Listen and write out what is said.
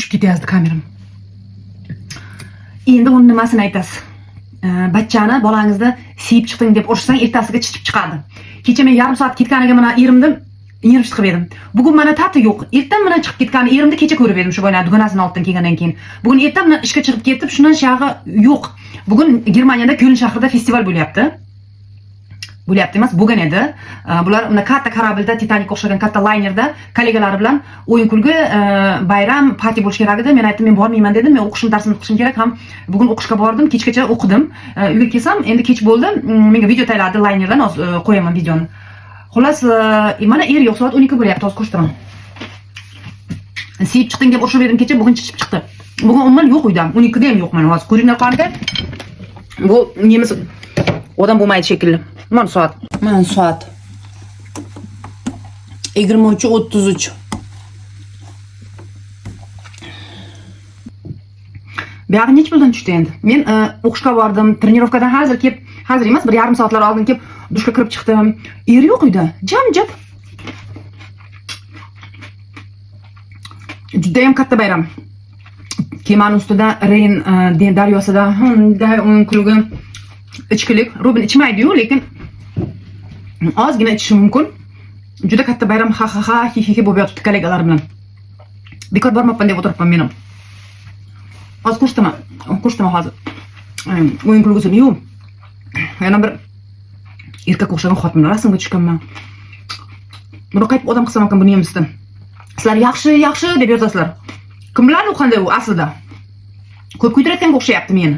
Tushib ketyapti kameram. Endi uni nimasini aytasiz? Bachchani, bolangizni siyib chiqding deb urishsang, ertasiga chichib chiqadi. Kecha men yarim soat ketganiga mana erimni yig'ib chiqib edim. Bugun mana tati yo'q. Ertan bilan chiqib ketgan erimni kecha ko'rib edim, shu boyna dugonasini oldidan kelgandan keyin. Bugun ertan bilan ishga chiqib ketib, shundan shag'i yo'q. Bugun Germaniyada Köln shahrida festival bo'lyapti. Bo'lyapti emas, bo'lgan edi. Bular unda katta корабль da, Titanikka o'xshagan katta laynerda kollegalari bilan o'yin kulgi, bayram, parti bo'lishi kerak edi. Men aytdim, men bormayman dedim. Men o'qishim, darsimni qilishim kerak. Ham bugun o'qishga bordim, kechgacha o'qidim. Uyga kelsam, endi kech bo'ldi. Menga video tayyorladi laynerdan, hozir qo'yaman videoni. Xullas, mana er yo'q, soat 12 bo'lyapti, hozir ko'rsataman. Siyib chiqding deb urishib edim kecha, bugun chichib chiqdi. Bugun umuman yo'q uyda. 12da ham yo'q mana hozir. Ko'ringlar qanday. Bu nemis odam bo'lmaydi shekilli. Mana soat. Mana soat. 23:33. Buyog'i necha puldan tushdi endi? Men o'qishga bordim, trenirovkadan hozir kelib, hozir emas, bir yarim soatlar oldin kelib dushga kirib chiqdim. Er yo'q uyda. Jim-jit. Judayam katta bayram. Kemani ustida Reyn daryosida hunday o'yin kulgi, ichkilik. Rubin ichmaydi-yu, lekin ozgina ichishi mumkin. Juda katta bayram, ha ha ha, hi hi hi bo'lib yotibdi kollegalar bilan. Bekor bormabman deb o'tiribman men ham. Hozir ko'rsataman. Ko'rsataman hozir. O'yin kulgisini yo'q. Yana bir erkak o'xshagan xotin bilan rasmga tushganman. Buni qaytib odam qilsam ekan bu nemisni. Sizlar yaxshi, yaxshi deb yozasizlar. Kim biladi u qanday u aslida? Ko'p kuydirayotganga o'xshayapti meni.